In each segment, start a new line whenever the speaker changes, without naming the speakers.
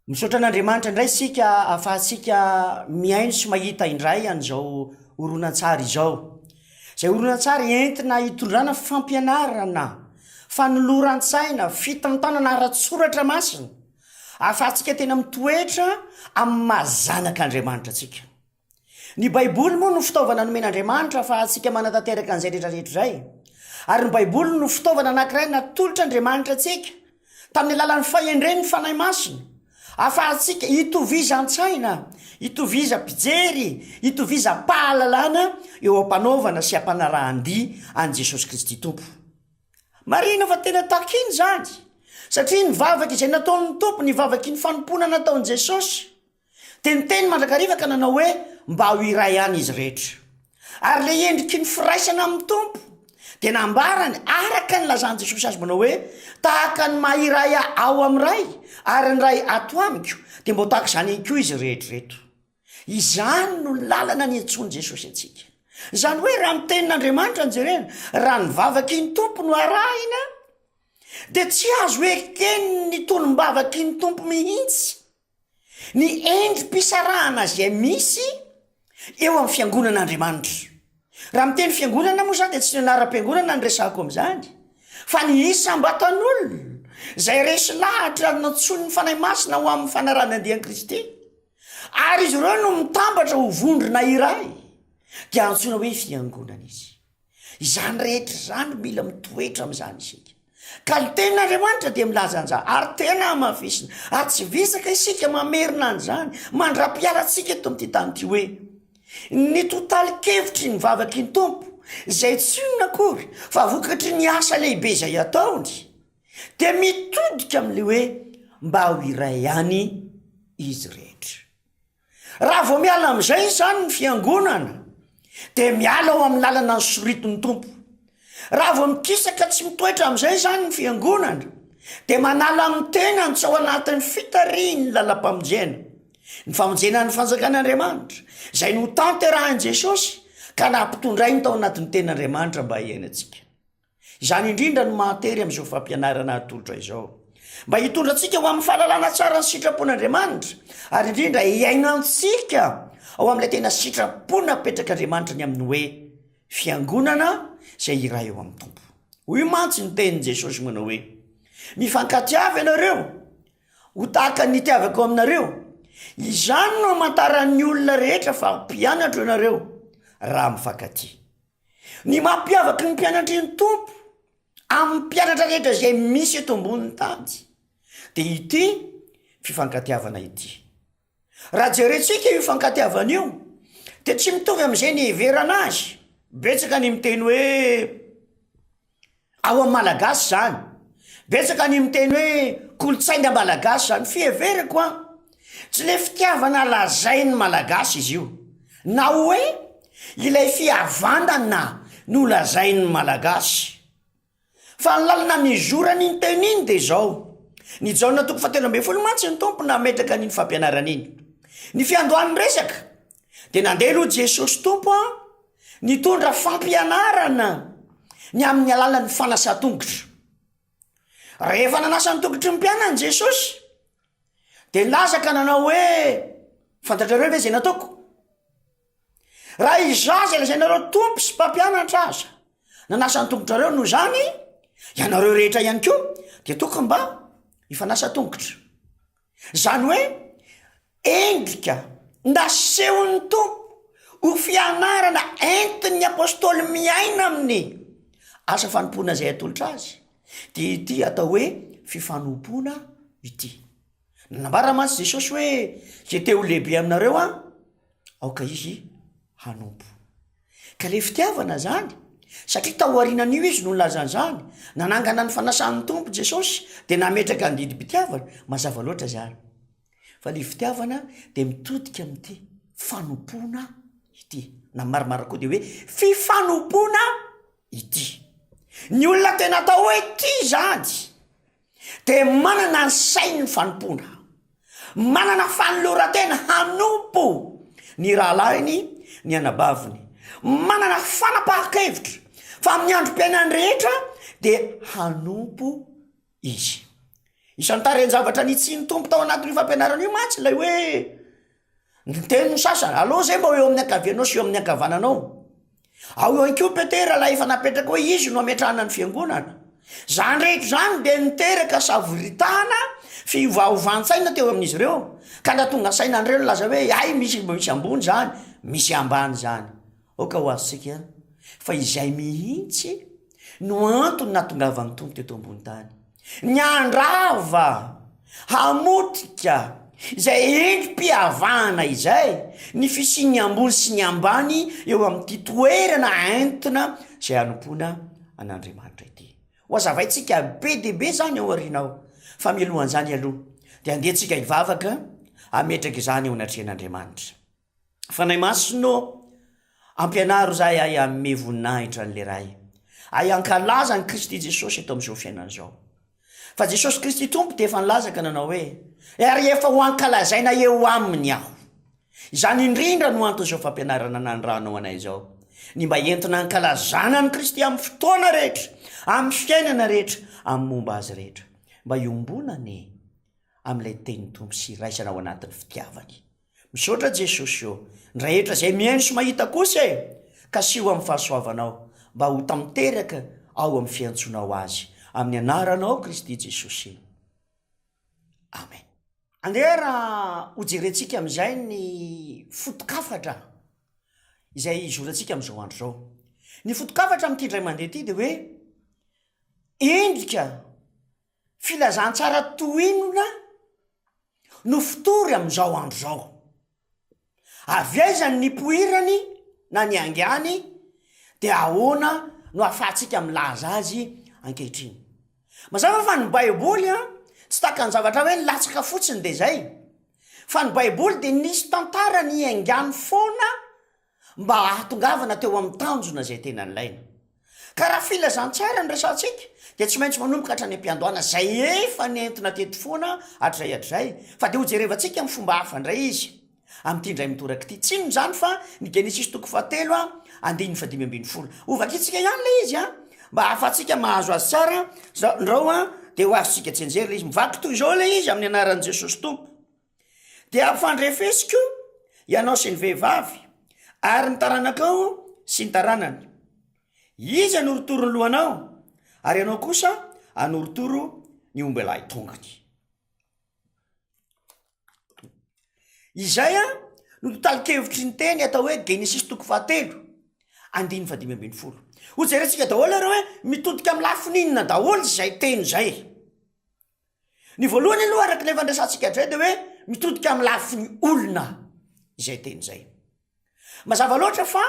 Misaotra an'Andriamanitra indray isika ahafahantsika mihaino sy mahita indray an'izao horonantsary izao. Izay horonantsary entina hitondrana fampianarana, fanoloran-tsaina, fitantanana ara-tsoratra masina, ahafahantsika tena mitoetra amin'ny maha zanak'Andriamanitra antsika. Ny Baiboly moa no fitaovana nomen'Andriamanitra ahafahantsika manatanteraka an'izay rehetra rehetra izay. Ary ny Baiboly no fitaovana anankiray natolotr'Andriamanitra antsika, tamin'ny alalan'ny fahendren'ny Fanahy Masina, ahafahantsika hitovizan-tsaina, hitovizam-pijery, hitovizam-pahalalana eo am-panaovana sy am-panarahan-dia an'i Jesosy Kristy Tompo. Marihina fa tena takina izany, satria ny vavaka izay nataon'ny Tompo, ny vavaky ny fanompoana nataon'i Jesosy, Dia niteny mandrakariva ka nanao hoe, Mba ho iray ihany izy rehetra. Ary ilay endriky ny firaisana amin'ny Tompo dia nambarany araka ny nilazan'i Jesosy azy manao hoe, Tahaka ny maha iray ahy ao amin'ny Ray, ary ny Ray ato amiko, dia mba ho tahaka izany ihany koa izy rehetra ireto. Izany no lalana niantsoan'i Jesosy antsika. Izany hoe raha ny tenin'Andriamanitra no jerena, raha ny vavaky ny Tompo no arahina, dia tsy azo eken'ny tonom-bavaky ny Tompo mihitsy Ny endri-pisarahana izay misy eo amin'ny fiangonan'Andriamanitra. Raha miteny fiangonana moa za dia tsy ny anaram-piangonana no resahako amin'izany, fa ny isam-batan'olona izay resy lahatra nantsoin'ny Fanahy Masina ho amin'ny fanarahan-dia an'i Kristy, ary izy ireo no mitambatra ho vondrona iray, dia antsoina hoe fiangonana izy. Izany rehetra izany mila mitoetra amin'izany isika. Ka ny tenin'Andriamanitra dia milaza an'izany, ary tena hamafisina, ary tsy vizaka isika mamerina an'izany mandra-pialantsika eto amin'ity tany ity hoe, ny totalin-kevitry ny vavaky ny Tompo, izay tsy inona akory fa vokatry ny asa lehibe izay ataony, dia mitodika amin'ilay hoe mba ho iray ihany izy rehetra. Raha vao miala amin'izay izany ny fiangonana dia miala ao amin'ny lalana nosoritin'ny Tompo. Raha vao mikisaka tsy mitoetra amin'izay izany ny fiangonana dia manala amin'ny tenany tsy ao anatin'ny fitarihin'ny lalam-pamonjena. Ny famonjena ny fanjakan'Andriamanitra izay notanterahin'i Jesosy ka nampitondrainy tao anatin'ny ten'Andriamanitra mba hiainantsika. Izany indrindra no mahatery amin'izao fampianarana atolotra izao, mba hitondra antsika ho amin'ny fahalalana tsara ny sitrapon'Andriamanitra, ary indrindra hiainantsika ao amin'ilay tena sitrapo napetrak'Andriamanitra ny amin'ny hoe fiangonana izay iray ao amin'ny Tompo. Hoy mantsy ny tenin'i Jesosy manao hoe, Mifankatiava ianareo, ho tahaka ny nitiavako aminareo. Izany no hamantaran'ny olona rehetra fa mpianatro ianareo, raha mifankatia. Ny mampiavaky ny mpianatry ny Tompo amin'ny mpianatra rehetra izay misy eto ambonin'ny tany dia ity fifankatiavana ity. Raha jerentsika io fifankatiavana io dia tsy mitovy amin'izay niheverana azy. Betsaka ny miteny hoe Ao amin'ny Malagasy izany. Betsaka ny miteny hoe kolontsaina malagasy izany. Fiheverako an, tsy ilay fitiavana lazain'ny Malagasy izy io, na hoe ilay fihavanana nolazain'ny Malagasy. Fa ny lalana nizorany iny teny iny dia izao, ny Jaona toko fahatelo ambin'ny folo mantsy ny Tompo nametraka an'iny fampianarana iny. Ny fiandohan'ny resaka dia nandeha aloha Jesosy Tompo an, Nitondra fampianarana ny amin'ny alalan'ny fanasan-tongotra. Rehefa nanasa ny tongotry ny mpianany Jesosy, dia nilaza ka nanao hoe, Fantatrareo ve izay nataoko? Raha izaho izay lazainareo Tompo sy Mpampianatra aza nanasa ny tongotrareo, noho izany, ianareo rehetra ihany koa dia tokony mba hifanasa tongotra. Izany hoe endrika nasehon'ny Tompo ho fianarana entin'ny Apôstôly miaina amin'ny asa fanompoana izay atolotra azy dia ity atao hoe fifanompoana ity. Nanambara mantsy Jesosy hoe izay te ho lehibe aminareo an, aoka izy hanompo. Ka le fitiavana zany, satria tao aorianan'io izy no nilaza an'izany, nanangana ny fanasan'ny Tompo Jesosy dia nametraka ny didim-pitiavana, mazava loatra zany. Fa le fitiavana dia mitodika amin'ity fanompoana ity, na marimarina koa dia hoe fifanompoana ity. Ny olona tena atao hoe tia zany dia manana ny sain'ny fanompoana, manana fanoloran-tena hanompo ny rahalahiny, ny anabaviny, manana fanapahan-kevitra fa amin'ny androm-piainany rehetra dia hanompo izy. Isan'ny tarehin-javatra nitsian'ny Tompo tao anatin'io fampianarana io mantsy ilay hoe niteny ny sasany, aleo izay mba ho eo amin'ny ankavianao sy eo amin'ny ankavananao. Ao ihany koa Petera ilay efa napetraka hoe izy no hametrahana ny fiangonana. Izany rehetra izany dia niteraka savoritahana, fiovaovan-tsaina teo amin'izy ireo, ka nahatonga saina an'ireo nilaza hoe hay misy misy ambony izany, misy ambany izany. Aoka ho azontsika fa izay mihitsy no antony nahatongavan'ny Tompo teto ambony tany. Ny handrava, hamotika izay endri-pihavahana izay, ny fisian'ny ambony sy ny ambany eo amin'ity toerana entina izay hanompoana an'Andriamanitra ity. Ho hazavaintsika be dia be izany ao aoriana ao, fa mialohan'izany aloha dia andeha tsika hivavaka hametraka izany eo anatrehan'Andriamanitra. Fanahy Masina ô, ampianaro izahay ahy hanome voninahitra an'ilay Ray, ahy hankalaza an'i Kristy Jesosy eto amin'izao fiainana izao. Fa Jesosy Kristy Tompo dia efa nilaza ka nanao hoe, Ary efa ho ankalazaina eo aminy aho. Izany indrindra no anton'izao fampianarana nanirahanao anay izao, ny mba entina hankalazana an'i Kristy amin'ny fotoana rehetra, amin'ny fiainana rehetra, amin'ny momba azy rehetra, mba hiombonana e, amin'ilay tenin'ny Tompo sy hiraisana ao anatin'ny fitiavany. Misaotra Jesosy ô! Ny rehetra izay mihaino sy mahita kosa e! Kasiho amin'ny fahasoavanao mba ho tanteraka ao amin'ny fiantsoanao azy. Amin'ny anaranao Kristy Jesosy. Amen. Andeha raha hojerentsika amin'izay ny foto-kafatra izay izorantsika amin'izao andro izao. Ny foto-kafatra amin'ity indray mandeha ity dia hoe endrika Filazantsara toy inona no fitory amin'izao andro izao? Avy aiza ny nipoirany na niaingàny, dia ahoana no ahafahantsika milaza azy ankehitriny? Mazava fa ny Baiboly tsy tahaka ny zavatra hoe nilatsaka fotsiny dia izay, fa ny Baiboly dia nisy tantara niaingàny foana mba hahatongavana teo amin'ny tanjona izay tena nilaina. Ka raha filazantsara no resahantsika dia tsy maintsy manomboka hatrany am-piandohana izay efa nentina teto foana hatrizay hatrizay, fa dia hojerevantsika amin'ny fomba hafa indray izy amin'ity indray mitoraka ity. Tsy inona izany fa ny Genesisy toko fahatelo andininy fahadimy ambin'ny folo. Hovakintsika ihany ilay izy mba hahafahantsika mahazo azy tsara, ndrao dia ho azontsika tsianjery ilay izy. Mivaky toy izao ilay izy amin'ny anaran'i Jesosy Tompo. Dia hampifandrefesiko ianao sy ny vehivavy, ary ny taranakao sy ny taranany. Izy hanorotoro ny lohanao, ary ianao kosa hanorotoro ny ombelahy tongony. Izay no totalin-kevitry ny teny atao hoe Genesisy toko fahatelo, andininy fahadimy ambin'ny folo. Hojerentsika daholo ary hoe mitodika amin'ny lafiny inona daholo izay teny izay. Ny voalohany aloha araka ilay efa niresahantsika hatrizay dia hoe mitodika amin'ny lafiny olona izay teny izay. Mazava loatra fa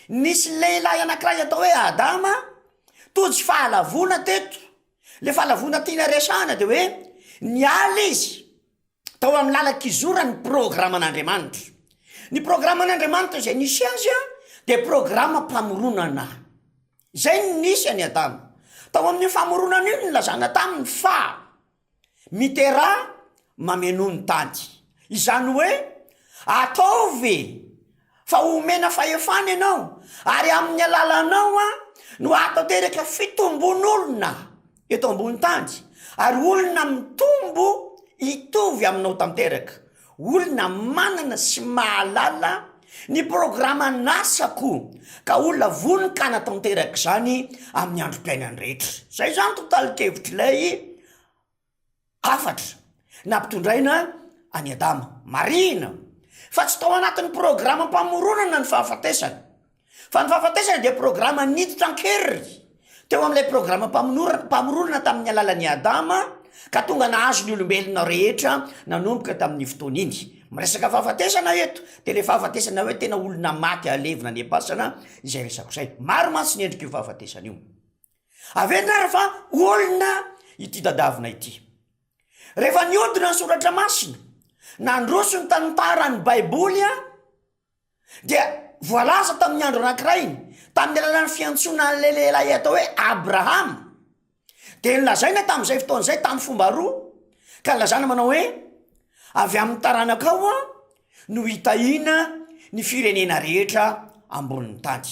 nisy lehilahy anankiray atao hoe Adama tojo fahalavoana teto. Le fahalavoana tiana resahana dia hoe niala izy tao amin'ny lalan-kizoran'ny programan'Andriamanitra. Ny programan'Andriamanitra izay nisy azy dia programam-pamoronana. Izay no nisy an'i Adama. Tao amin'io famoronana io no nilazana taminy fa miteraha mamenoa ny tany. Izany hoe ataovy fa homena fahefana ianao ary amin'ny alalanao no hahatanteraka fitombon'olona eto ambony tany ary olona mitombo hitovy aminao tanteraka, olona manana sy mahalala ny programan'asako ka olona vonon-kanatanteraka izany amin'ny androm-piainany rehetra. Izay izany totalin-kevitr'ilay hafatra nampitondraina an'i Adama. Marihina fa tsy tao anatin'ny programam-pamoronana ny fahafatesana, fa ny fahafatesana dia programa niditra an-keriny teo amin'ilay programam-pamoronana tamin'ny alalan'i Adama ka tonga nahazo ny olombelona rehetra nanomboka tamin'ny fotoana iny. Miresaka fahafatesana eto dia ilay fahafatesana hoe tena olona maty alevina any am-pasana izay resako izay. Maro mantsy ny endrik'io fahafatesana io. Averina ary fa olona ity dadavina ity. Rehefa niodina ny soratra masina, nandroso ny tantaran'ny Baiboly dia voalaza tamin'ny andro anankiray, tamin'ny alalan'ny fiantsoana an'ilay lehilahy atao hoe Abrahama, dia nolazaina tamin'izay fotoana izay tamin'ny fomba roa, ka nilazana manao hoe, avy amin'ny taranakao no hitahiana ny firenena rehetra ambonin'ny tany.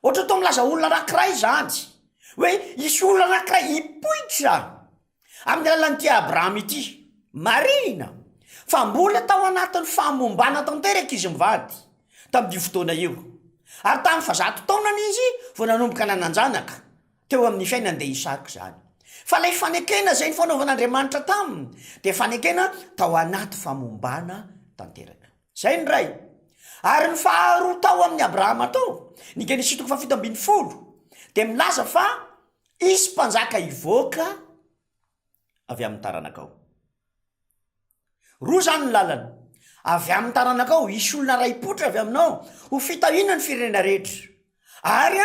Ohatra toa milaza olona anankiray izany hoe hisy olona anankiray hipoitra. Amin'ny alalan'ity Abrahama ity. Marihina fa mbola tao anatin'ny fahamombana tanteraka izy mivady tamin'io fotoana io. Ary tamin'ny fahazato taonany izy vao nanomboka nanan-janaka teo amin'ny fiainany dia Isaka izany. Fa ilay fanekena izay nifanaovan'Andriamanitra taminy dia fanekena tao anaty famombana tanteraka. Izay ny iray. Ary ny faharoa tao amin'i Abrahama tao, ny Genesisy toko fahafito ambinifolo, dia milaza fa hisy mpanjaka hivoaka avy amin'ny taranakao. Roa izany ny lalana. Avy amin'ny taranakao, hisy olona iray hipoitra avy aminao, ho fitahiana ny firenena rehetra. Ary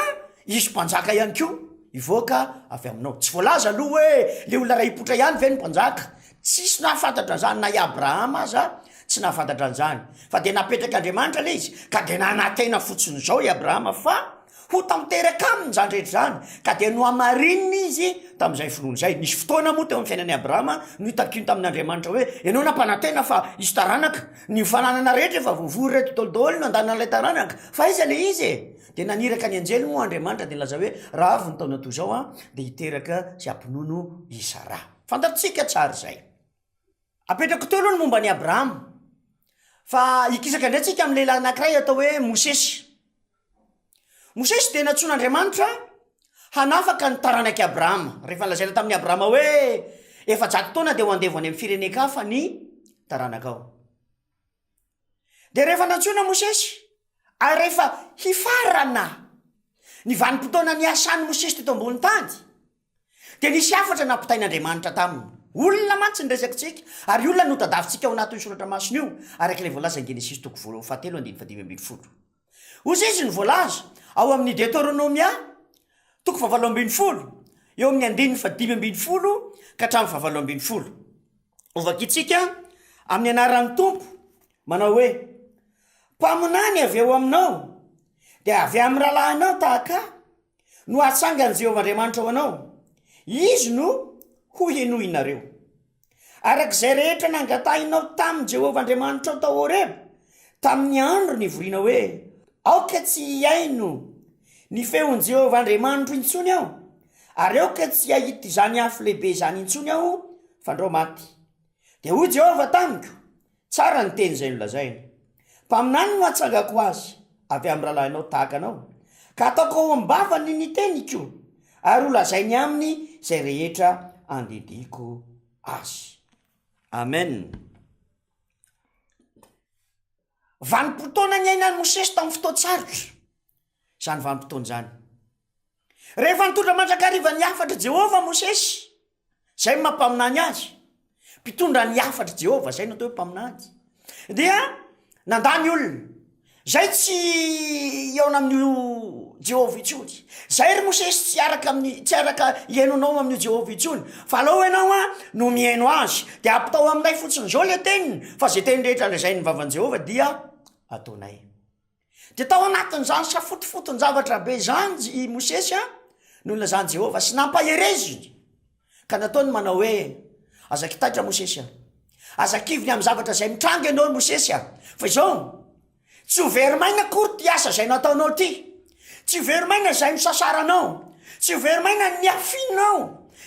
hisy mpanjaka ihany koa hivoaka avy aminao. Tsy voalaza aloha hoe le olona iray hipoitra ihany ve ny mpanjaka. Tsisy nahafantatra an'izany, na i Abrahama aza tsy nahafantatra an'izany. Fa dia napetrak'Andriamanitra ilay izy, ka dia nanantena fotsiny izao i Abrahama fa Ho tanteraka aminy izany rehetra izany, ka dia nohamarininy izy tamin'izay finoany izay. Nisy fotoana moa teo amin'ny fiainan'i Abrahama notakiany tamin'Andriamanitra hoe, Ianao nampanantena fa hisy taranaka, ny fananana rehetra efa voavory ireto daholo daholo no andanan'ilay taranaka, fa aiza ilay izy e? Dia naniraka ny anjely moa Andriamanitra dia nilaza hoe, Raha avy ny taona toy izao an, dia hiteraka sy hampinono i Saraha. Fantatsika tsara izay. Apetrako teo aloha ny momba an'i Abrahama, fa hikisaka indray tsika amin'ny lehilahy anankiray atao hoe Mosesy. Mosesy dia nantsoin'Andriamanitra hanafaka ny taranak'i Abrahama. Rehefa nolazaina tamin'i Abrahama hoe 400 taona dia ho andevo any amin'ny firenen-kafa ny taranakao. Dia rehefa nantsoina Mosesy, ary rehefa hifarana ny vanim-potoana niasan'i Mosesy teto ambony tany, dia nisy hafatra nampitain'Andriamanitra taminy. Olona mantsy ny resakitsika, ary olona no tadavintsika ao anatin'io soratra masina io, araka ilay voalazan'i Genesisy toko voalohany fahatelo andininy fahadimy ambinifolo. Hoy izy ny voalaza ao amin'ny Deoteronomia toko fahavalo ambinifolo, eo amin'ny andininy fahadimy ambinifolo ka hatramin'ny fahavalo ambinifolo. Hovakintsika amin'ny anaran'ny Tompo manao hoe, Mpaminany avy eo aminao, dia avy amin'ny rahalahinao tahaka ahy, no hatsangan'i Jehovah Andriamanitra ho anao. Izy no hohenoinareo. Araka izay rehetra nangatahinao tamin'i Jehovah Andriamanitrao tao Horeba, tamin'ny andro nivoriana hoe, Aoka tsy hihaino ny feon'i Jehovah Andriamanitro intsony aho, ary aoka tsy hahita izany afo lehibe izany intsony aho, fandrao maty. Dia hoy Jehovah tamiko, Tsara ny teny izay nolazainy. Mpaminany no hatsangako azy avy amin'ny rahalahinao tahaka anao, ka hataoko ao am-bavany ny teniko, ary holazainy aminy izay rehetra andidiako azy. Amen. Vanim-potoana niainan'i Mosesy tamin'ny fotoan-tsarotra izany vanim-potoana izany. Rehefa nitondra mandrakariva ny hafatr'i Jehovah Mosesy, izay no maha mpaminany azy, mpitondra ny hafatr'i Jehovah, izay no atao hoe mpaminany, dia nandà ny olona, izay tsy hihaona amin'io Jehovah intsony, izay ry Mosesy tsy hiaraka amin'ny, tsy hiaraka hihaino anao amin'io Jehovah intsony, fa aleo ianao an no mihaino azy, dia ampitao aminay fotsiny izao ilay teniny, fa izay teny rehetra lazain'ny vavan'i Jehovah dia ataonay. Dia tao anatin'izany safotofoton-javatra be izany i Mosesy no nilazan'i Jehovah sy nampahereziny, ka nataony manao hoe, Aza kitaitra Mosesy a! Aza kivy ny amin'ny zavatra izay mitranga ianao ry Mosesy a! Fa izao, tsy ho very maina akory ity asa izay nataonao ity, tsy ho very maina izay nisasaranao, tsy ho very maina ny niafianao,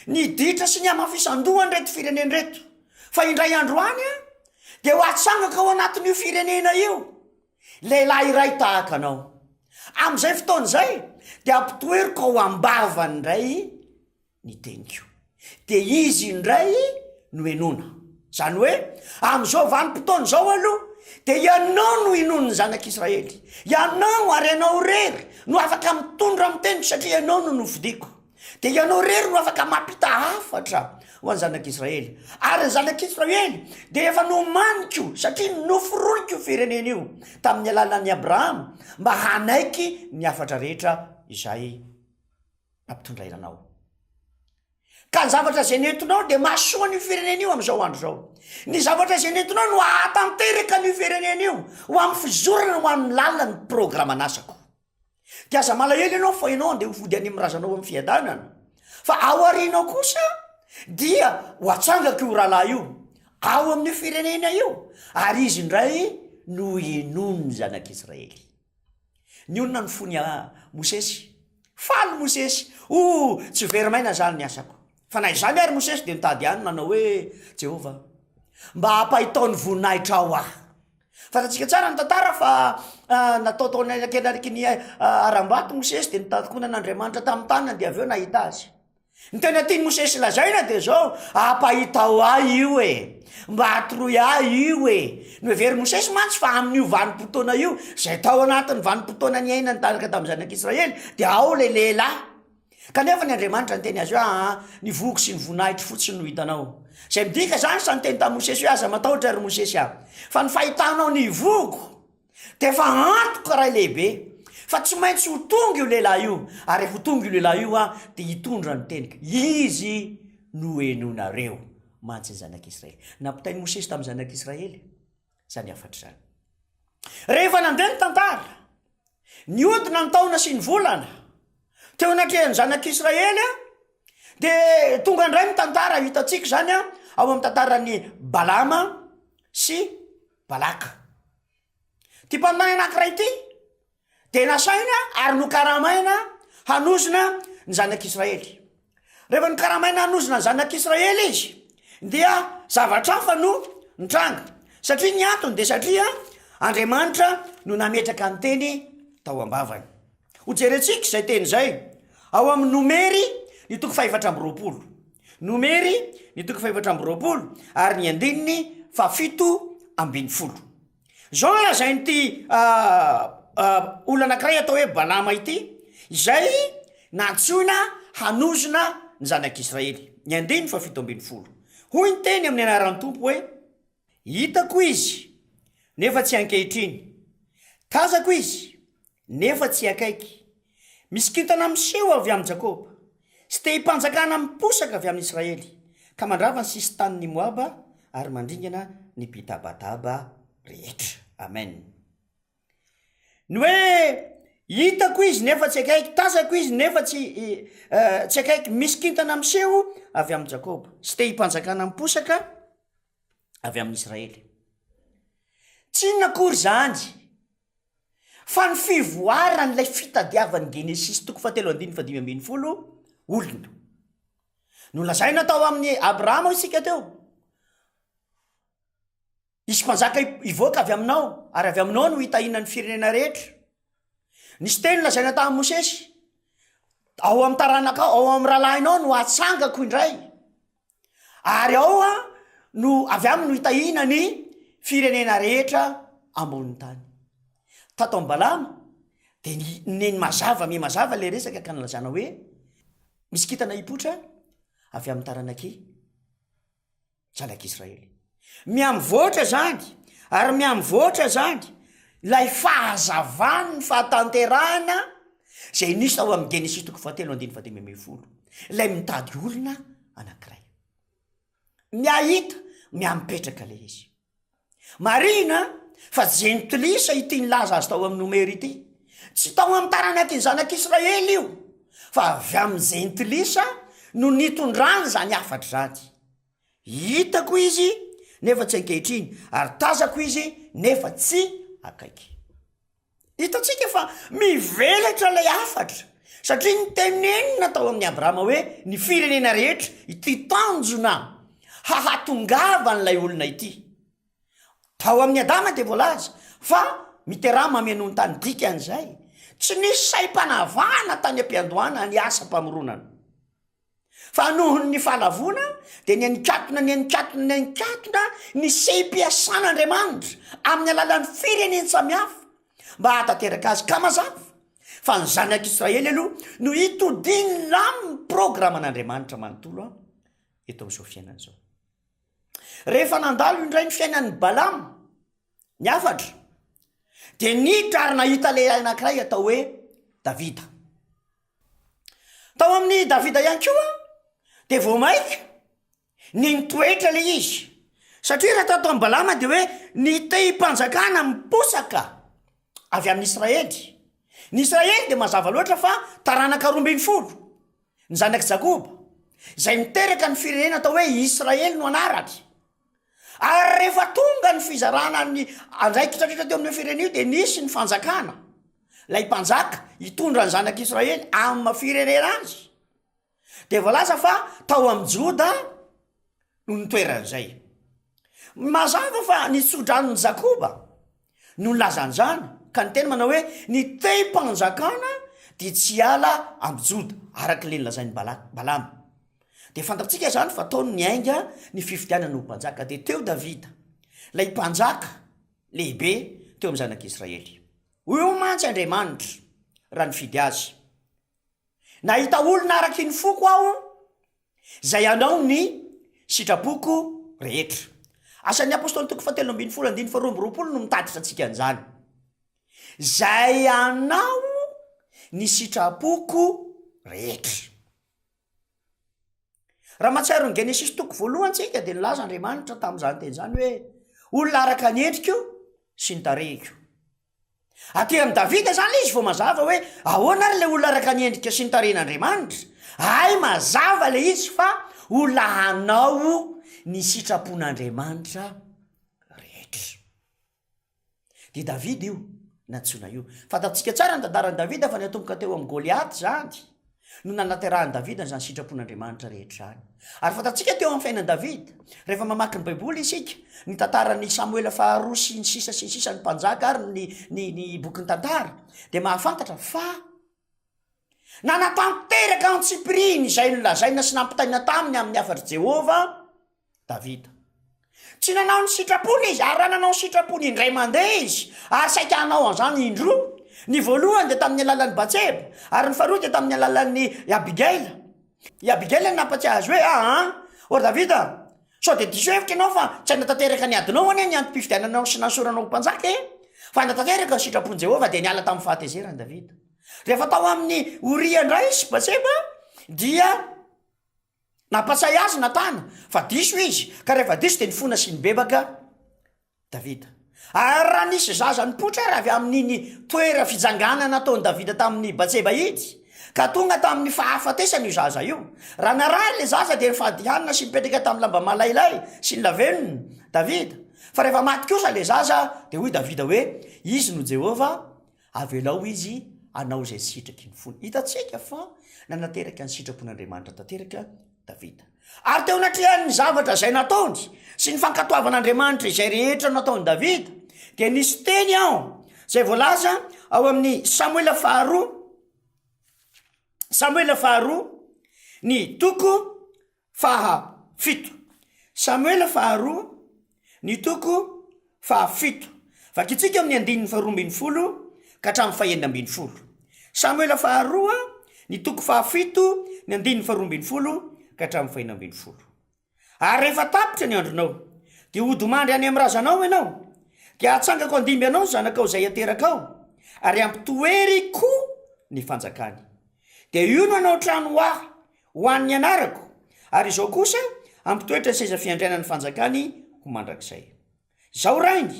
ny ditra sy ny hamafisan-dohan'ireto firenena ireto, fa indray andro any dia ho atsangako ao anatin'io firenena io. Lehilahy iray tahaka anao. Amin'izay fotoana izay dia ampitoeriko ao am-bavany indray ny teniko. Dia izy indray no henoina. Izany hoe, amin'izao vanim-potoana izao aloha, dia ianao no inoan'ny zanak'Israely. Ianao ary ianao irery no afaka mitondra ny teniko satria ianao no nofidiko. Dia ianao irery no afaka mampita hafatra ho an'ny zanak'Israely. Ary ny zanak'Israely dia efa nomaniko, satria noforoniko io firenena io tamin'ny alalan'i Abrahama, mba hanaiky ny hafatra rehetra izay nampitondraina anao. Ka ny zavatra izay nentinao dia mahasoa an'io firenena io amin'izao andro izao. Ny zavatra izay nentinao no hahatanteraka an'io firenena io ho amin'ny fizorana ho amin'ny lalan'ny programan'asako. Dia aza malahelo ianao fa ianao andeha ho fody any amin'ny razanao amin'ny fiadanana. Fa ao aorianao kosa dia ho atsangako io rahalahy io ao amin'io firenena io, ary izy indray no henoin'ny zanak'Israely. Nionona ny fony Mosesy. Faly Mosesy. O, tsy very maina izany ny asako. Fa na izany ary Mosesy dia nitady ihany nanao hoe, Jehovah, mba ampahitao ny voninahitrao aho. Fantatsika tsara ny tantara fa natao tao anelakelaniky ny harambato Mosesy dia nitakonan'Andriamanitra tamin'ny tanany dia avy eo nahita azy. Ny tena tian'i Mosesy lazaina dia izao, ampahitao ahy io e! Mba atoroy ahy io e! Noheverin'i Mosesy mantsy fa amin'io vanim-potoana io, izay tao anatin'ny vanim-potoana niainany taraka tamin'ny zanak'Israely, dia ao ilay lehilahy. Kanefa ny Andriamanitra niteny azy hoe, Aa, ny vohoko sy ny voninahitro fotsiny no hitanao. Izay midika izany sa niteny tamin'i Mosesy hoe, Aza matahotra ry Mosesy a! Fa ny fahitanao ny vohoko, Dia efa antoka iray lehibe fa tsy maintsy ho tonga io lehilahy io, ary rehefa ho tonga io lehilahy io aho dia hitondra ny teniko. Izy no henoinareo mantsy ny zanak'Israely. Nampitain'i Mosesy tamin'ny zanak'Israely izany hafatra izany. Rehefa nandeha ny tantara, nihodina ny taona sy ny volana teo anatrehan'ny zanak'Israely, dia tonga indray ny tantara hitantsika izany ao amin'ny tantaran'i Balama sy Balaka. Ity mpaminany anankiray ity dia nasaina ary nokaramaina hanozona ny zanak'Israely. Rehefa nokaramaina hanozona ny zanak'Israely izy dia zavatra hafa no nitranga satria ny antony dia satria Andriamanitra no nametraka ny teny tao am-bavany. Hojerentsika izay teny izay ao amin'ny Nomery ny toko fahefatra amby 20. Nomery ny toko fahefatra amby 20 ary ny andininy fahafito ambin'ny folo. Izao no lazain'ity olona anankiray atao hoe Balama ity, izay nantsoina hanozona ny zanak'Israely. Ny andininy fahafito ambin'ny folo. Hoy ny teny amin'ny anaran'ny Tompo hoe, Hitako izy, nefa tsy ankehitriny. Tazako izy, nefa tsy akaiky. Misy kintana miseho avy amin'i Jakoba, sy tehim-panjakana miposaka avy amin'i Israely, ka mandrava ny sisin-tanin'i Moaba ary mandringana ny mpitabataba rehetra. Amen. Ny hoe hitako izy nefa tsy akaiky, tazako izy nefa tsy tsy akaiky, misy kintana miseho avy amin'i Jakoba, sy tehim-panjakana miposaka avy amin'i Israely. Tsy inona akory izany fa ny fivoaran'ilay fitadiavan'ny Genesisy toko fahatelo andininy fahadimy ambin'ny folo olona. Nolazaina tao amin'i Abrahama isika teo. Hisy mpanjaka hivoaka avy aminao, ary avy aminao no hitahiana ny firenena rehetra. Nisy teny lazaina tamin'i Mosesy, ao amin'ny taranakao, ao amin'ny rahalahinao no hatsangako indray. Ary ao no avy aminy no hitahiana ny firenena rehetra ambonin'ny tany. Tato amin'i Balama dia ny neny mazava miha mazava ilay resaka ka nilazana hoe misy kintana hipoitra avy amin'ny taranak'i zanak'Israely. Mihamivoatra izany ary mihamivoatra izany ilay fahazavan'ny fahatanterahana izay nisy tao amin'ny Genesisy toko fahatelo andininy fahadimy ambin'ny folo. Ilay mitady olona anankiray. Mihahita, mihamipetraka ilay izy. Marihina fa jentilisa ity nilaza azy tao amin'ny Nomery ity. Tsy tao amin'ny taranaky ny zanak'Israely io, fa avy amin'ny jentilisa no nitondrany izany hafatra izany. Hitako izy, nefa tsy ankehitriny, ary tazako izy, nefa tsy akaiky. Hitantsika fa mivelatra ilay hafatra, satria nitenenina tao amin'i Abrahama hoe ny firenena rehetra, ity tanjona hahatongavan'ilay olona ity. Tao amin'i Adama dia voalaza fa miteraha mamenoa ny tany, dikan'izay, tsy nisy saim-panavahana tany am-piandohana ny asam-pamoronana. Fa noho ny fahalavoana dia nianikatona nianikatona nianikatona ny sehi-piasan'Andriamanitra amin'ny alalan'ny firenen-tsamihafa mba hahatanteraka azy. Ka mazava fa ny zanak'Israely aloha no hitodian'ny lamin'ny programan'Andriamanitra manontolo eto amin'izao fiainana izao. Rehefa nandalo indray ny fiainan'i Balama, ny hafatra, dia niditra ary nahita lehilahy anankiray atao hoe Davida. Tao amin'i Davida ihany koa dia vao mainka ny nitoetra ilay izy, satria raha tato amin'i Balama dia hoe ny tehim-panjakana miposaka avy amin'i Israely. Ny Israely dia mazava loatra fa taranaka 12, ny zanak'i Jakoba, izay niteraka ny firenena atao hoe Israely no anarany. Ary rehefa tonga ny fizarana ny andraikitra rehetra teo amin'io firenena io dia nisy ny fanjakana, ilay mpanjaka hitondra ny zanak'Israely amin'ny maha firenena azy. Dia voalaza fa tao amin'i Joda no nitoeran'izay. Mazava fa ny tsodranon'i Jakoba no nilaza an'izany, ka niteny manao hoe, Ny tehim-panjakana dia tsy hiala amin'i Joda, araka ilay nolazain'i Balama. Dia fantatsika izany fa tao no niainga ny fifidianana ho mpanjaka. Dia teo Davida, ilay mpanjaka lehibe teo amin'ny zanak'Israely. Hoy mantsy Andriamanitra raha nifidy azy, Nahita olona araky ny foko aho, izay hanao ny sitrapoko rehetra. Asan'ny Apostoly toko fahatelo ambin'ny folo andininy faharoa amby roapolo no mitatitra antsika an'izany. Izay hanao ny sitrapoko rehetra. Raha mahatsiaro ny Genesisy toko voalohany tsika dia nilaza Andriamanitra tamin'izany teny izany hoe olona araka ny endriko sy ny tarehiko. Aty amin'i Davida izany ilay izy vao mazava hoe ahoana ary ilay olona araka ny endrika sy ny tarehin'Andriamanitra? Hay mazava ilay izy fa olona hanao ny sitrapon'Andriamanitra rehetra. Dia Davida io nantsoina io. Fantatsika tsara ny tantaran'i Davida fa niatomboka teo amin'i Goliaty izany no nanaterahan'i Davida an'izany sitrapon'Andriamanitra rehetra izany. Ary fantatsika teo amin'ny fiainan'i Davida, rehefa mamaky ny Baiboly isika, ny tantaran'i Samoela faharoa sy ny sisa sy ny sisa, ny mpanjaka ary ny, ny, ny bokin'ny tantara, dia mahafantatra fa nanatanteraka antsipiriany izay nolazaina sy nampitaina taminy amin'ny hafatr'i Jehovah Davida. Tsy nanao ny sitrapony izy, ary raha nanao ny sitrapony indray mandeha izy, ary saika hanao an'izany indroa, ny voalohany dia tamin'ny alalan'i Batseba, ary ny faharoa dia tamin'ny alalan'i Abigaila. I Abigaila no nampatsiahy azy hoe, Aa, ô ry Davida, sao dia diso hevitra ianao fa tsy hanatanteraka ny adinao anie ny antom-pifidiananao sy nanesoranao ho mpanjaka e! Fa hanatanteraka ny sitrapon'i Jehovah, dia niala tamin'ny fahatezerany Davida. Rehefa tao amin'i Oria indray sy Batseba, dia Nampatsiahy azy Natana fa diso izy, ka rehefa diso dia nifona sy nibebaka Davida. Ary raha nisy zaza nipoitra ary avy amin'iny toera fijanganana nataon'i Davida tamin'i Batseba iny, ka tonga tamin'ny fahafatesana io zaza io. Raha narary ilay zaza dia nifady hanina sy nipetraka tamin'ny lamba malailay sy ny lavenona Davida. Fa rehefa maty kosa ilay zaza dia hoy Davida hoe, Izy no Jehovah, Avelao izy hanao izay sitraky ny fony. Hitantsika fa nanateraka ny sitrapon'Andriamanitra tanteraka Davida. Ary teo anatrehan'ny zavatra izay nataony sy ny fankatoavan'Andriamanitra izay rehetra nataon'i Davida, dia nisy teny ao izay voalaza ao amin'ny Samoela faharoa, Samoela faharoa, ny toko fahafito. Samoela faharoa, ny toko fahafito. Vakintsika amin'ny andininy faharoa ambin'ny folo ka hatramin'ny fahenina ambin'ny folo. Samoela faharoa, ny toko fahafito, ny andininy faharoa ambin'ny folo ka hatramin'ny fahenina ambin'ny folo. Ary rehefa tapitra ny andronao, dia hody mandry any amin'ny razanao ianao, dia hatsangako handimby anao ny zanakao izay haterakao, ary hampitoeriko ny fanjakany. Dia io no hanao trano ho ahy, Ho an'ny anarako, ary izao kosa hampitoetra ny seza fiandrianan'ny fanjakany ho mandrakizay. Izaho rainy,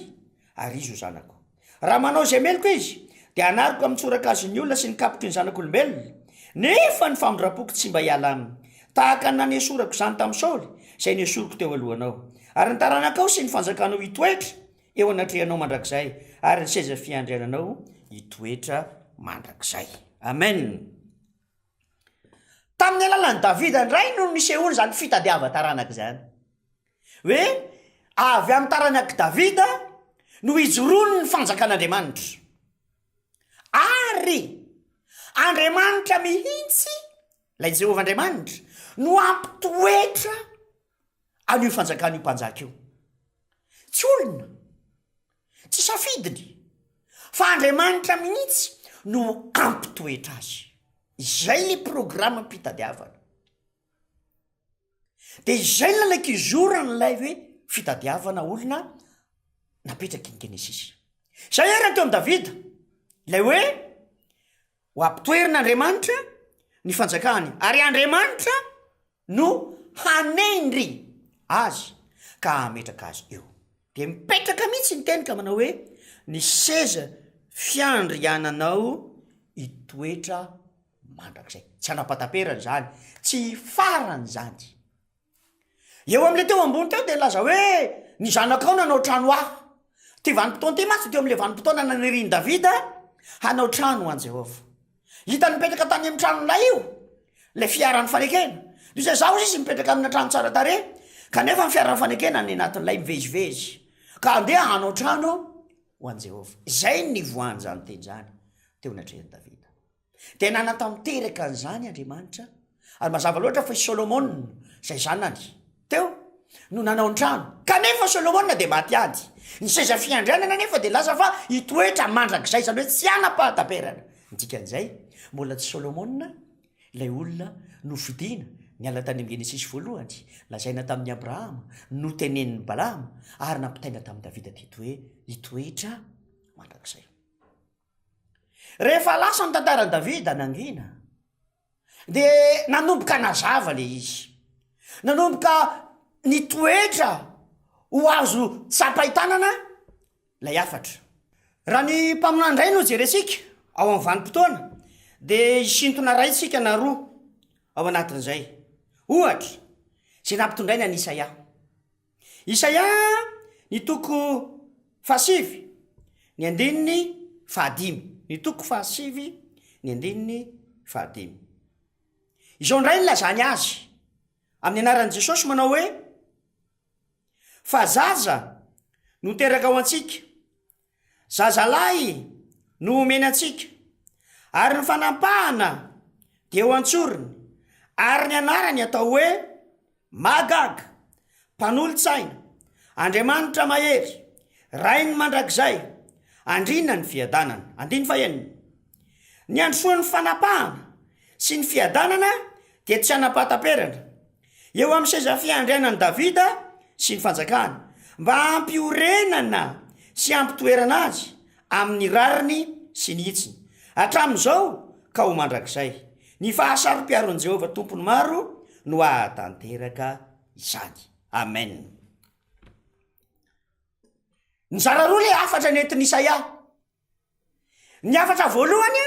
ary izy ho zanako. Raha manao izay meloka izy, dia hanariko amin'ny tsorakazon'ny olona sy ny kapoky ny zanak'olombelona, nefa ny famindram-poko tsy mba hiala aminy, tahaka ny nanesorako izany tamin'i Saoly, izay nesoriko teo alohanao. Ary ny taranakao sy ny fanjakanao hitoetra eo anatrehanao mandrakizay, ary ny seza fiandriananao hitoetra mandrakizay. Amen. Tamin'ny alalan'i Davida indray no nisehoan'izany fitadiavan-taranaka izany. Hoe avy amin'ny taranak'i Davida no hijoroan'ny fanjakan'Andriamanitra. Ary Andriamanitra mihitsy, ilay Jehovah Andriamanitra, no hampitoetra an'io fanjakana io mpanjaka io. Tsy olona. Tsy safidiny fa Andriamanitra mihitsy no hampitoetra azy. Izay le programam-pitadiavana. De izay ny lalakizoran'ilay hoe fitadiavana olona napetraky ny Genesisy. Izay ary ny teo amin'i Davida, ilay hoe ho ampitoerin'Andriamanitra ny fanjakany, ary Andriamanitra no hanendry azy ka hametraka azy eo. Dia mipetraka mihitsy ny teny ka manao hoe, ny seza fiandriananao hitoetra mandrakizay. Tsy hanam-pahataperana izany, tsy hifarana izany. Eo amin'ilay teo ambony teo dia nilaza hoe, ny zanakao nanao trano ahy. Ity vanim-potoana ity mantsy teo amin'ilay vanim-potoana nanirian'i Davida hanao trano ho an'i Jehovah. Hitany nipetraka tany amin'ny tranolay io. Ilay fiaran'ny fanekena. Dia izay zaho izy mipetraka amina trano tsara tarehy, kanefa ny fiaran'ny fanekena any anatin'ilay mivezivezy. Ka andeha hanao trano ho an'i Jehovah. Izay no nivoahan'izany teny izany teo anatrehan'i Davida. Dia nanatanteraka an'izany Andriamanitra, ary mazava loatra fa i Solomona, izay zanany, teo, no nanao ny trano. Kanefa Solomona dia maty ady. Ny seza fiandrianana anefa dia laza fa hitoetra mandrakizay, izany hoe tsy hanam-pahataperana. Ny dikan'izay, mbola tsy Solomona ilay olona nofidina niala tany amin'ny Genesisy voalohany, lazaina tamin'i Abrahama, notenenin'i Balama, ary nampitaina tamin'i Davida teto hoe hitoetra mandrakizay. Rehefa lasa ny tantaran'i Davida nangina, dia nanomboka nazava le izy. Nanomboka nitoetra ho azo tsapain-tanana ilay hafatra. Raha ny mpaminany indray no jerentsika ao amin'ny vanim-potoana, dia hisintona iray isika na roa ao anatin'izay. Ohatra, izay nampitondraina an'i Isaia. Isaia ny toko fahasivy, ny andininy fahadimy. Ny toko fahasivy, ny andininy fahadimy. Izao indray ny lazany azy, amin'ny anaran'i Jesosy manao hoe, Fa zaza no teraka ho antsika, zazalahy no omena antsika, ary ny fanampahana dia ho an-tsorony, ary ny anarany atao hoe, Mahagaga, Mpanolotsaina, Andriamanitra Mahery, Rain'ny Mandrakizay, Andriana ny Fiadanana. Andininy fahenina. Ny androsoan'ny fanapahana sy ny fiadanana dia tsy hanam-pahataperana eo amin'ny seza fiandrianan'i Davida sy ny fanjakany, mba hampiorenana sy hampitoerana azy amin'ny rariny sy ny hitsiny, hatramin'izao ka ho mandrakizay. Ny fahasaro-piaron'i Jehovah Tompon'ny maro no hahatanteraka izany. Amen. Nizara roa ilay hafatra nentin'i Isaia. Ny hafatra voalohany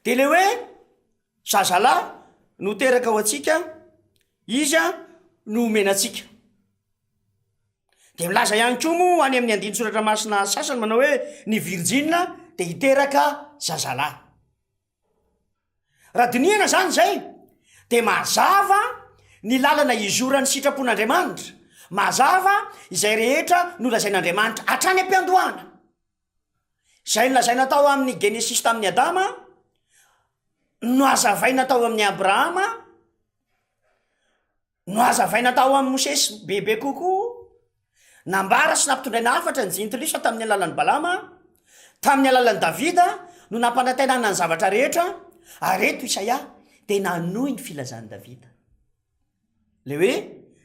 dia ilay hoe zazalahy no teraka ho antsika, izy no omena antsika. Dia milaza ihany koa moa any amin'ny andinin-tsoratra masina sasany manao hoe ny virjina dia hiteraka zazalahy. Raha dinihana izany izay dia mazava ny lalana izoran'ny sitrapon'Andriamanitra, mazava izay rehetra nolazain'Andriamanitra hatrany am-piandohana. Izay nolazaina tao amin'ny Genesisy tamin'i Adama, nohazavaina tao amin'i Abrahama, Nohazavaina tao amin'i Mosesy bebe kokoa, nambara sy nampitondraina hafatra ny Jentilisa tamin'ny alalan'i Balama, tamin'ny alalan'i Davida no nampanantenana ny zavatra rehetra, ary eto Isaia dia nanohy ny filazan'i Davida. Ilay hoe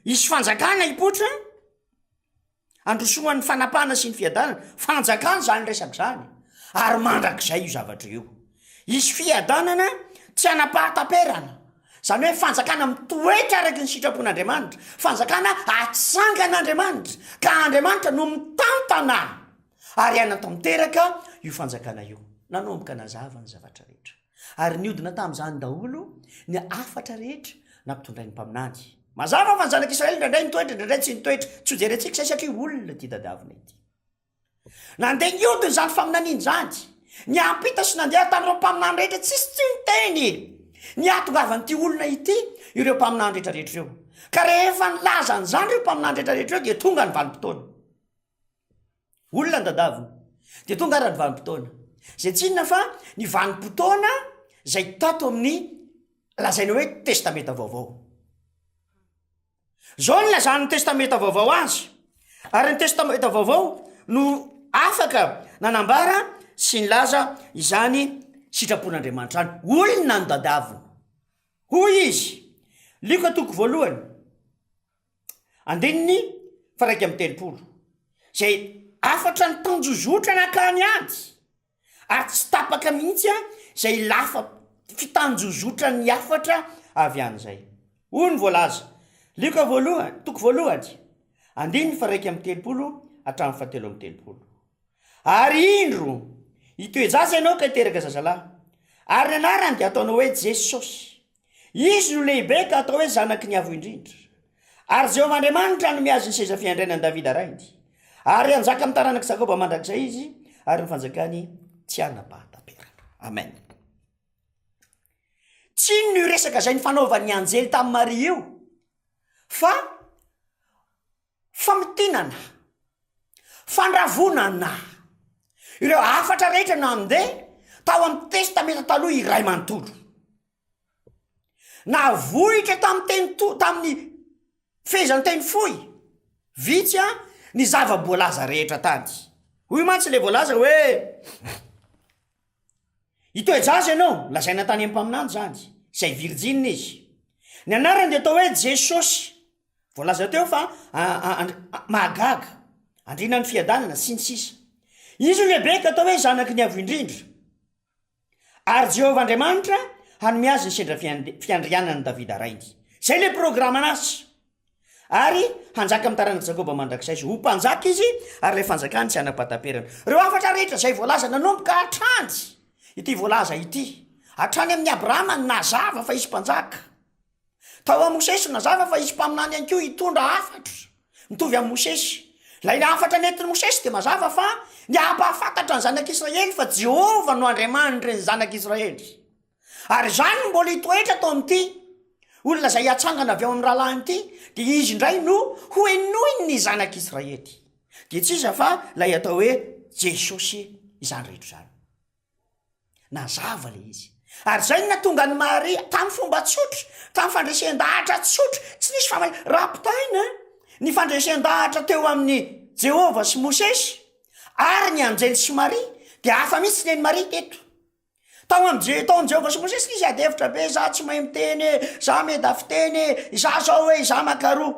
hisy fanjakana hipoitra, Androsoan'ny fanapahana sy ny fiadanana. Fanjakana izany resaka izany, ary mandrakizay io zavatra io. Hisy fiadanana tsy hanam-pahataperana, izany hoe fanjakana mitoetra araka ny sitrapon'Andriamanitra, fanjakana atsangan'Andriamanitra, ka Andriamanitra no mitantana ary hanatanteraka io fanjakana io. Nanomboka nazava ny zavatra rehetra. Ary niodina tamin'izany daholo ny hafatra rehetra nampitondrain'ny mpaminany. Mazava fa ny zanak'Israely indraindray nitoetra, indraindray tsy nitoetra. Tsy hojerentsika izay satria olona ity tadiavina ity. Nandeha niodina izany faminaniana izany. Niampita sy nandeha tamin'ireo mpaminany rehetra, tsisy tsy niteny ny hahatongavan'ity olona ity ireo mpaminany rehetra rehetra ireo. Ka rehefa nilaza an'izany ireo mpaminany rehetra rehetra ireo dia tonga ny vanim-potoana. Olona ny dadaviny. Dia tonga ary ny vanim-potoana. Izay tsy inona fa ny vanim-potoana izay tato amin'ny lazaina hoe Testamenta Vaovao. Izao no nilazan'ny Testamenta Vaovao azy. Ary ny Testamenta Vaovao no afaka nanambara sy nilaza izany sitrapon'Andriamanitra izany. Olona no dadaviny. Hoy izy, Lioka toko voalohany. Andininy faha-31, izay hafatra nitanjozotra nankany ady, ary tsy tapaka mihitsy izay lafa fitanjozotran'ny hafatra avy any izay. Hoy ny voalaza, Lioka voalohany, toko voalohany, andininy faha-31 hatramin'ny faha-33. Ary indro, hitoe-jaza ianao ka hiteraka zazalahy, ary ny anarany dia hataonao hoe Jesosy. Izy no lehibe ka atao hoe Zanaky ny Avo Indrindra. Ary Jehovah Andriamanitra hanome azy ny seza fiandrianan'i Davida rainy. Ary hanjaka amin'ny taranak'i Jakoba mandrakizay izy, ary ny fanjakany tsy hanam-pahataperana. Amen. Tsy inona io resaka izay nifanaovan'ny anjely tamin'i Maria io fa famintinana, fandravonana ireo hafatra rehetra nandeha tao amin'ny Testamenta Taloha iray manontolo. Navohitra tamin'ny teny to- tamin'ny fehezanteny fohy vitsy ny zava-boalaza rehetra tany. Hoy mantsy ilay voalaza hoe, Hitoe-jaza ianao, lazaina tany amin'ny mpaminany izany, izay virjina izy. Ny anarany dia atao hoe Jesosy. Voalaza teo fa mahagaga, andriana ny fiadanana, sy ny sisa. Izy no lehibe ka atao hoe zanaky ny Avo Indrindra. Ary Jehovah Andriamanitra hanome azy ny sendra fiandrianan'i Davida rainy. Izay ilay programan'asa. Ary hanjaka amin'ny taranak'i Jakoba mandrakizay izy. Ho mpanjaka izy, ary ilay fanjakany tsy hanam-pahataperana. Ireo hafatra rehetra izay voalaza nanomboka hatrany ity voalaza ity, hatrany amin'i Abrahama nazava fa hisy mpanjaka. Tao amin'i Mosesy nazava fa hisy mpaminany ihany koa hitondra hafatra mitovy amin'i Mosesy. Ilay hafatra nentin'i Mosesy dia mazava fa ny hampahafantatra ny zanak'Israely fa Jehovah no Andriamanitry ny zanak'Israely. Ary izany no mbola hitoetra ato amin'ity olona izay hatsangana avy ao amin'ny rahalahiny ity, dia izy indray no hohenoin'ny zanak'Israely. Dia tsy iza fa ilay atao hoe Jesosy izany rehetra izany. Nazava ilay izy. Ary izay no nahatonga an'i Maria, tamin'ny fomba tsotra, tamin'ny fandresen-dahatra tsotra, tsy nisy fama-, raha ampitahaina ny fandresen-dahatra teo amin'i Jehovah sy Mosesy ary ny anjely sy Maria, dia hafa mihitsy ny an'i Maria teto. Tao amin'i Je-, tao amin'i Jehovah sy Mosesy nisy ady hevitra be, za tsy mahay miteny e, za meda fiteny e, izaho zao e, izaho makaroa.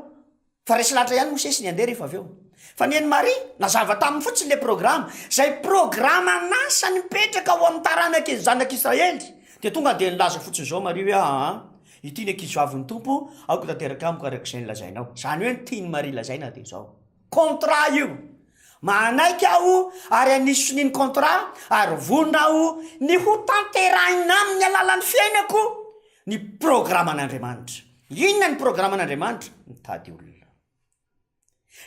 Fa resy lahatra ihany Mosesy ny handeha rehefa avy eo. Fa ny an'i Maria, nazava taminy fotsiny ilay programa. Izay programan'asa nipetraka ao amin'ny taranaky ny zanak'Israely. Dia tonga dia nilaza fotsiny izao Maria hoe aa, ity ny ankizivavin'ny Tompo, aoka ho tanteraka amiko araka izay nolazainao. Izany hoe ny tian'i Maria lazaina dia izao. Contrat io. Manaiky aho ary hanisy sonia ny contrat ary vonona aho ny ho tanterahina amin'ny alalan'ny fiainako ny programan'Andriamanitra. Inona ny programan'Andriamanitra? Mitady olona.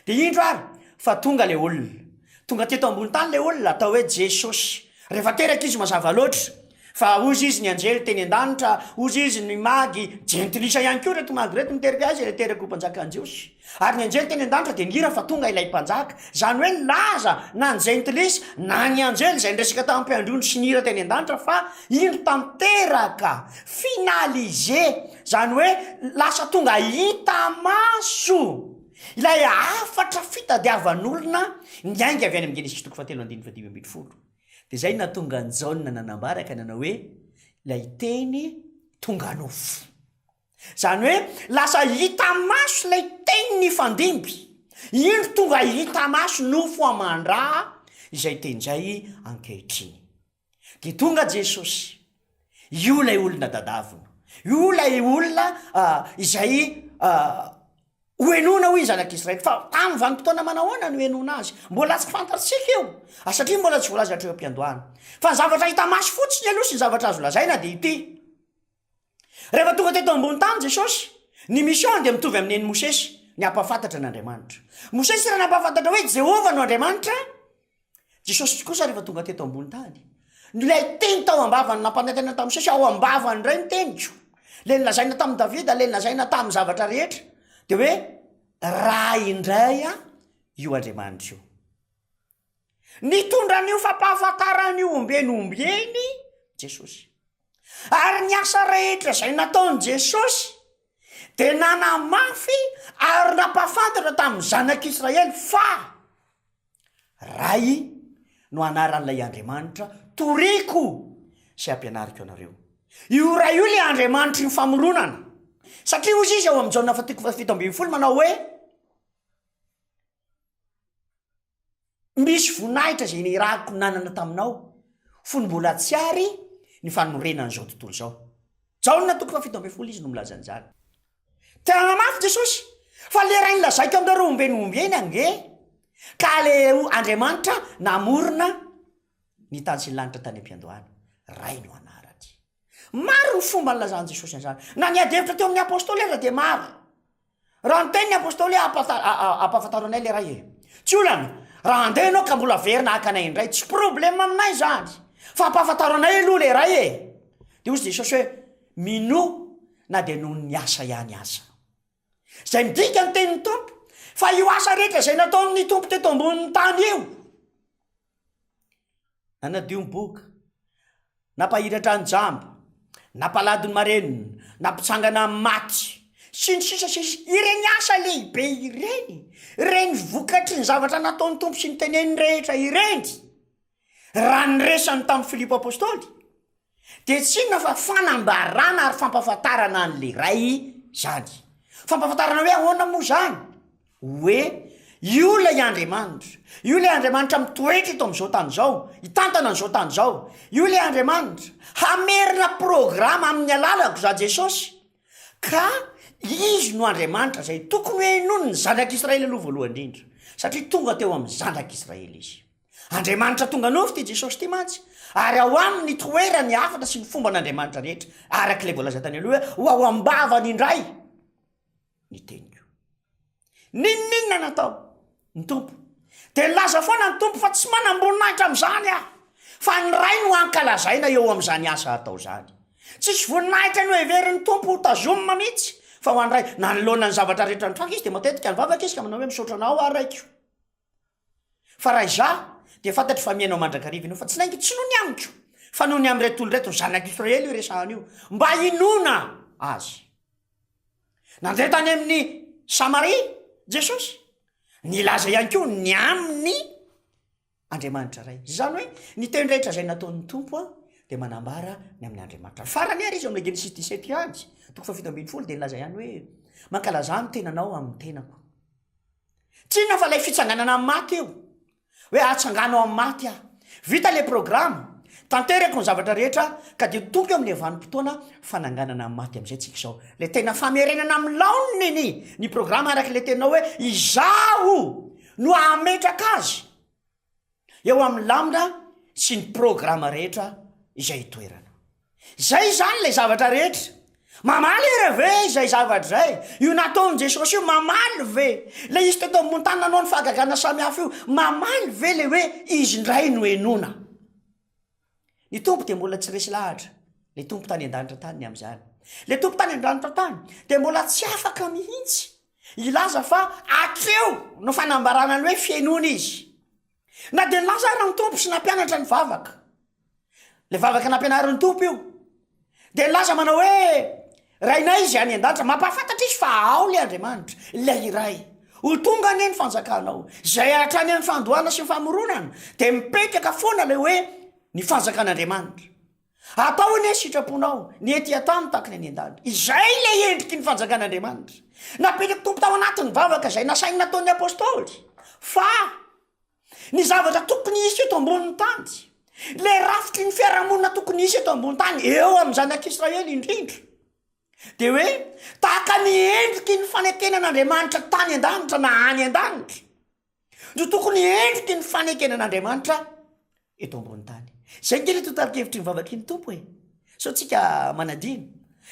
Dia indro ary fa tonga ilay olona. Tonga teto ambony tany ilay olona atao hoe Jesosy. Rehefa teraka izy mazava loatra fa hozy izy ny anjely teny an-danitra, hozy izy ny magy, jentilisa ihany koa ireto magy ireto niteraka azy, ilay teraka ho mpanjakan'ny Jiosy. Ary ny anjely teny an-danitra dia nihira fa tonga ilay mpanjaka. Izany hoe nilaza na ny jentilisa na ny anjely izay niresaka tamin'ny mpiandry ondry sy nihira teny an-danitra fa indro tanteraka, finalisé, izany hoe lasa tonga hita maso ilay hafatra fitadiavan'olona niainga avy any amin'ny Genesisy toko fahatelo andininy fahadimy ambin'ny folo. Dia izay no nahatonga an'i Jaona nanambara ka nanao hoe ilay teny tonga nofo. Izany hoe lasa hita maso ilay teny nifandimby. Indro tonga hita maso nofo aman-dra izay teny izay ankehitriny. Dia tonga Jesosy. Io ilay olona dadavina. Io ilay olona izay hohenoina hoy ny zanak'Israely. Fa tamin'ny vanim-potoana manahoana no henoina azy? Mbola tsy fantatsika io. Satria mbola tsy voalaza hatreo am-piandohana. Fa ny zavatra hita maso fotsiny aloha sy ny zavatra azo lazaina dia ity. Rehefa tonga teto ambony tany Jesosy, ny mission dia mitovy amin'ny an'i Mosesy, ny hampahafantatra an'Andriamanitra. Mosesy raha nampahafantatra hoe Jehovah no Andriamanitra, Jesosy kosa rehefa tonga teto ambony tany, ilay teny tao am-bavany nampanantenaina tamin'i Mosesy, ao am-bavany indray ny teniko, ilay nolazaina tamin'i Davida, ilay nolazaina tamin'ny zavatra rehetra, dia hoe Ray indray io Andriamanitra io. Nitondra an'io fampahafantarana io ombieny ombieny Jesosy. Ary ny asa rehetra izay nataon'i Jesosy dia nanamafy ary nampahafantatra tamin'ny zanak'Israely fa Ray no anaran'ilay Andriamanitra toriko sy ampianariko anareo. Io Ray io ilay Andriamanitry ny famoronana. Satria hozy izy ao amin'ny Jaona fahatoko faha-17 manao hoe, Misy voninahitra izay nirahako nanana taminao fony mbola tsy ary ny fanorenan'izao tontolo izao. Jaona toko faha-17 izy no milaza an'izany. Te hanamafy Jesosy fa le Ray nolazaiko aminareo ombieny ombieny ange ka le Andriamanitra namorona ny tany sy ny lanitra tany am-piandohana. Ray no anarany. Maro ny fomba nilazan'i Jesosy an'izany. Na ny ady hevitra teo amin'ny apostoly aza dia maro. Raha niteny ny apostoly hoe ampahafantaro anay le Ray e. Tsy olana, raha handeha ianao ka mbola averina haka anay indray, tsy problème aminay izany. Fa ampahafantaro anay aloha le Ray e. Dia hozy Jesosy hoe, Minoa na dia noho ny asa ihany aza. Izay midika ny tenin'ny Tompo fa io asa rehetra izay nataon'ny Tompo teto ambonin'ny tany io, nanadio ny boka, nampahiratra ny jamba, nampalady ny marenina, nampitsangana ny maty, sy ny sisa sy ny sisa, ireny asa lehibe ireny, ireny vokatry ny zavatra nataon'ny Tompo sy ny teneniny rehetra ireny, raha ny resany tamin'i Filipo Apostoly, dia tsy inona fa fanambarana ary fampahafantarana an'ilay Ray izany. Fampahafantarana hoe ahoana moa izany? Hoe io ilay Andriamanitra, io ilay Andriamanitra mitoetra eto amin'izao tany izao, hitantana an'izao tany izao, io ilay Andriamanitra hamerina programa amin'ny alalako izaho Jesosy, ka Izy no Andriamanitra izay tokony hohenoin'ny zanak'Israely aloha voalohany indrindra, satria tonga teo amin'ny zanak'Israely Izy. Andriamanitra tonga nofo ity Jesosy ity mantsy, ary ao aminy ny toerany hafatra sy ny fomban'Andriamanitra rehetra, araka ilay voalaza tany aloha hoe ho ao am-bavany indray ny teniko. N'inon'inona natao ny Tompo, dia nilaza foana ny Tompo fa tsy manam-boninahitra amin'izany aho, fa ny Ray no ankalazaina eo amin'izany asa atao izany. Tsisy voninahitra noheverin'ny Tompo ho tazomina mihitsy fa ho an'ny Ray. Nanoloana ny zavatra rehetra nitranga izy dia matetika nivavaka izy ka manao hoe misaotra anao aho Raiko. Fa raha izaho, dia fantatro fa mihaino mandrakariva ianao, fa tsy lainga, tsy noho ny amiko, fa noho ny amin'ireto olona ireto, ny zanak'Israely io resahana io, mba hinoana azy. Nandeha tany amin'ny Samaria Jesosy, nilaza ihany koa ny amin'ny Andriamanitra Ray. Izany hoe, ny teny rehetra izay nataon'ny Tompo dia manambara ny amin'ny Andriamanitra. Farany ary izy ao amin'ny Genesisy 17 ihany, toko faha-17, dia nilaza ihany hoe, Mankalazà ny tenanao amin'ny tenako. Tsy inona fa ilay fitsanganana amin'ny maty io. Hoe atsangano amin'ny maty aho. Vita ilay programa, tanteraka ny zavatra rehetra ka dia tonga eo amin'ilay vanim-potoana fananganana amin'ny maty amin'izay tsika izao. Ilay tena famerenana amin'ny laoniny ny ny programa araka ilay teninao hoe izaho no hametraka azy. eo amin'ny lamina sy ny programa rehetra izay itoerana. Izay izany ilay zavatra rehetra. Mamaly era ve izay zavatra izay? Io nataon'i Jesosy io mamaly ve? Ilay izy teto ambony tany nanao ny fahagagana samihafa io, mamaly ve ilay hoe izy indray no henoina? Ny Tompo dia mbola tsy resy lahatra, ilay Tompo tany an-danitra tany ny amin'izany. Ilay Tompo tany an-danitra tany dia mbola tsy afaka mihitsy hilaza fa hatreo no fanambarana ny hoe fihenoana izy. Na dia nilaza ary ny Tompo sy nampianatra ny vavaka, ilay vavaka nampianarin'ny Tompo io, dia nilaza manao hoe, Rainay izay any an-danitra, mampahafantatra izy fa ao ilay Andriamanitra, ilay iray. Ho tonga anie ny fanjakanao. Izay hatrany amin'ny fandohana sy ny famoronana, dia mipetraka foana ilay hoe ny fanjakan'Andriamanitra. Atao anie ny sitraponao, ny ety an-tany tahaka ny any an-danitra. Izay ilay endriky ny fanjakan'Andriamanitra. Napetraky Tompo tao anatin'ny vavaka izay nasainy nataon'ny Apostoly, fa Ny zavatra tokony hisy eto ambonin'ny tany, ilay rafitry ny fiarahamonina tokony hisy eto ambony tany, eo amin'ny zanak'Israely indrindra, dia hoe tahaka ny endriky ny fanekenan'Andriamanitra tany an-danitra na any an-danitra, no tokony endriky ny fanekenan'Andriamanitra eto ambony tany. Izay ange ilay totalikevitry ny vavaky ny Tompo e! Sao tsika manadino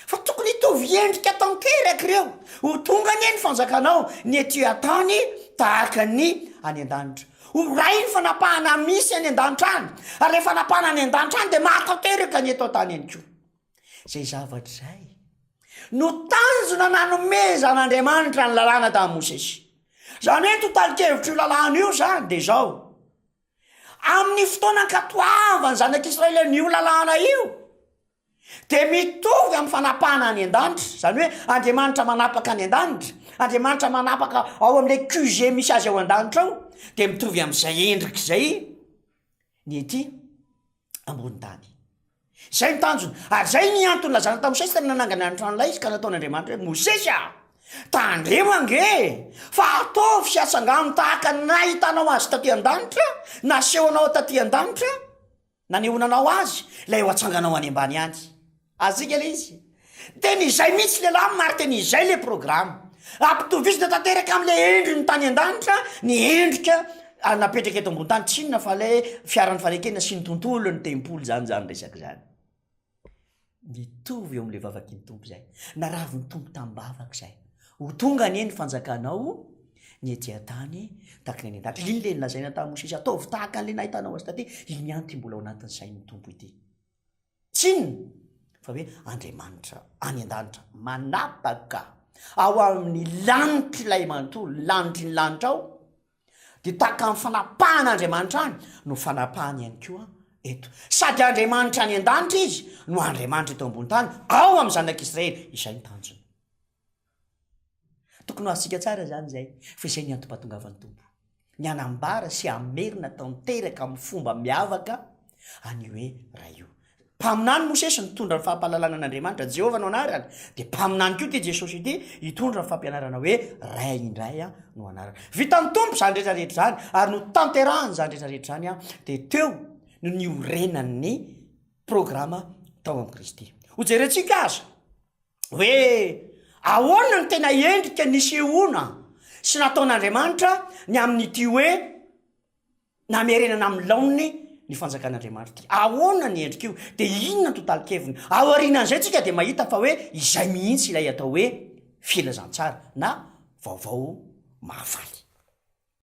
fa tokony hitovy endrika tanteraka ireo. Ho tonga anie ny fanjakanao, ny ety an-tany tahaka ny any an-danitra. Ho ray ny fanapahana misy any an-danitra any, ary ilay fanapahana any an-danitra any dia mahatanteraka ny eto an-tany ihany koa. Izay zavatra izay no tanjona nanomezan'Andriamanitra ny lalàna tamin'i Mosesy. Izany hoe ny totalikevitr' io lalàna io izany dia izao, Amin'ny fotoana ankatoavan'ny zanak'Israely an'io lalàna io, dia mitovy amin'ny fanapahana any an-danitra, izany hoe Andriamanitra manapaka any an-danitra, Andriamanitra manapaka ao amin'ilay QG misy azy ao an-danitra ao, dia mitovy amin'izay endrika izay ny ety. ambony tany. Izay ny tanjona. Ary izay ny antony nilazana tamin'i Mosesy tamin'ny nanangana ny tranolay izy ka nataon'Andriamanitra hoe, Mosesy a! Tandremo ange e! Fa ataovy sy atsangano tahaka ny nahitanao azy taty an-danitra, nasehonao taty an-danitra, nanehoananao azy, ilay ho atsanganao any ambany any. Azontsika ilay izy? Tena izay mihitsy le lamina ary tena izay le programa. Ampitovisina tanteraka amin'ilay endriny tany an-danitra ny endrika napetraka eto ambony tany, tsy inona fa ilay fiaran'ny fanekena sy ny tontolo, ny tempoly izany izany resaka izany. Mitovy eo amin'ilay vavaky ny Tompo izay. Naravin'ny Tompo tamim-bavaka izay. Ho tonga anie ny fanjakanao ny ety an-tany tahaka ny any an-danitra. Iny ilay nolazaina tamin'i Mosesy, ataovy tahaka an'ilay nahitanao azy taty, iny ihany ity mbola ao anatin'ny sain'ny Tompo ity. Tsy inona. Fa hoe Andriamanitra any an-danitra manapaka ao amin'ny lanitr'ilay manontolo, lanitry ny lanitra ao, dia tahaka ny fanapahan'Andriamanitra any no fanapahany ihany koa eto. Sady Andriamanitra any an-danitra Izy no Andriamanitra eto ambony tany, ao amin'ny zanak'Israely. Izay ny tanjony. Tokony ho azontsika tsara izany izay, fa izay ny antom-pahatongavan'ny Tompo. Ny hanambara sy hamerina tanteraka amin'ny fomba miavaka an'io hoe Ray io. Mpaminany Mosesy nitondra ny fampahalalana an'Andriamanitra, Jehovah no anarany, dia mpaminany koa ity Jesosy ity hitondra ny fampianarana hoe Ray indray no anarany. Vitan'ny Tompo izany rehetra rehetra izany ary notanterahany izany rehetra rehetra izany dia teo no niorenan'ny programa tao amin'i Kristy. Hojerentsika aza hoe ahoana no tena endrika nisehoana sy nataon'Andriamanitra ny amin'ity hoe namerenana amin'ny laoniny ny fanjakan'Andriamanitra ity. Ahoana ny endrik'io? Dia inona ny totalin-keviny? Aorianan'izay tsika dia mahita fa hoe izay mihitsy ilay atao hoe filazantsara na vaovao mahafaly.